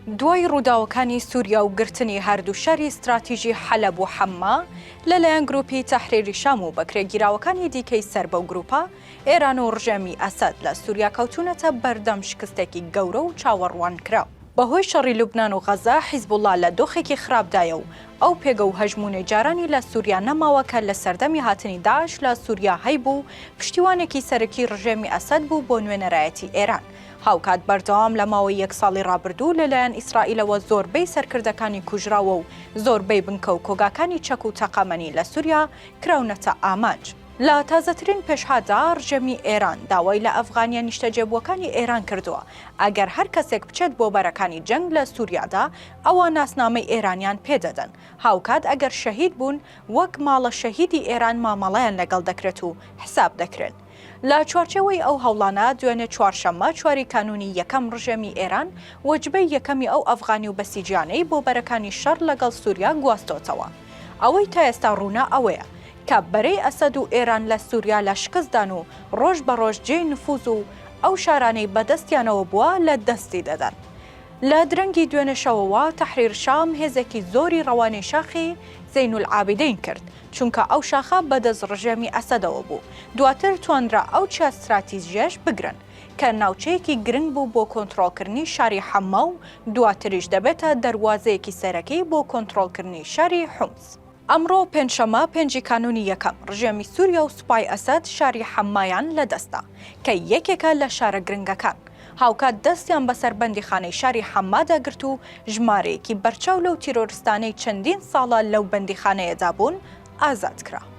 دوای ڕووداوەکانی سووریا و گرتنی هەردوو شاری ستراتیژی حەلەب و حەمما لەلایەن گرووپی تەحریری شام و بەکرێگیراوەکانی دیکەی سەر بەو گرووپە، ئێران و ڕژێمی ئەسەد لە سووریا کەوتوونەتە بەردەم شکستێکی گەورە و چاوەڕوانکراو. بەهۆی شەڕی لوبنان و غەزە، حیزبوڵڵا لە دۆخێکی خراپدایە و ئەو پێگە و هەژموونەی جارانی لە سووریا نەماوە کە لە سەردەمی هاتنی داعش لە سووریا هەیبوو و پشتیوانێکی سەرەکی ڕژێمی ئەسەد بوو بۆ نوێنەرایەتی ئێران. هاوکات بەردەوام لە ماوەی یەک ساڵی ڕابردوو لەلایەن ئیسرائیلەوە زۆربەی سەرکردەکانی کوژراوە و زۆربەی بنکە و کۆگاکانی چەک و تەقەمەنی لە سوریا کراونەتە ئامانج. لە تازەترین پێشهاتدا ڕژێمی ئێران داوای لە ئەفغانییە نیشتەجێبووەکانی ئێران کردووە ئەگەر هەر کەسێک بچێت بۆ بەرەکانی جەنگ لە سوریادا ئەوا ناسنامەی ئێرانیان پێدەدەن هاوکات ئەگەر شەهید بوون وەک ماڵە شەهیدی ئێران مامەڵەیان لەگەڵ دەکرێت و حساب دەکرێن. لە چوارچێوەی ئەو هەوڵانە، دوێنێ چوارشەممە چواری کانوونی یەکەم ڕژێمی ئێران وەجبەی یەکەمی ئەو ئەفغانی و بەسیجیانەی بۆ بەرەکانی شەڕ لەگەڵ سووریا گواستۆتەوە. ئەوەی تا ئێستا ڕوونە ئەوەیە کە بەرەی ئەسەد و ئێران لە سووریا لە شکستدان و ڕۆژ بە ڕۆژ جێی نفوز و ئەو شارانەی بەدەستیانەوە بووە لە دەستی دەدەن. لە درەنگی دوێنێ شەوەوە تەحریر شام هێزێکی زۆری ڕەوانەی شاخی زەینولعابیدەین کرد، چونکە ئەو شاخە بەدەست ڕژێمی ئەسەدەوە بوو، دواتر توانرا ئەو چیا ستراتیژیەش بگرن، کە ناوچەیەکی گرنگ بوو بۆ کۆنتڕۆڵکردنی شاری حەمما و دواتریش دەبێتە دەروازەیەکی سەرەکی بۆ کۆنتڕۆڵکردنی شاری حومس. ئەمڕۆ پێنجشەممە پێنجی کانوونی یەکەم، ڕژێمی سووریا و سوپای ئەسەد شاری حەممایان لەدەستدا، کە یەکێکە لە شارە گرنگەکان. هاوکات دەستیان بەسەر بەندیخانەی شاری حەممادا گرت و ژمارەیەکی بەرچاو لەو تیرۆرستانەی چەندین ساڵە لەو بەندیخانەیەدا بوون، ئازاد کرا.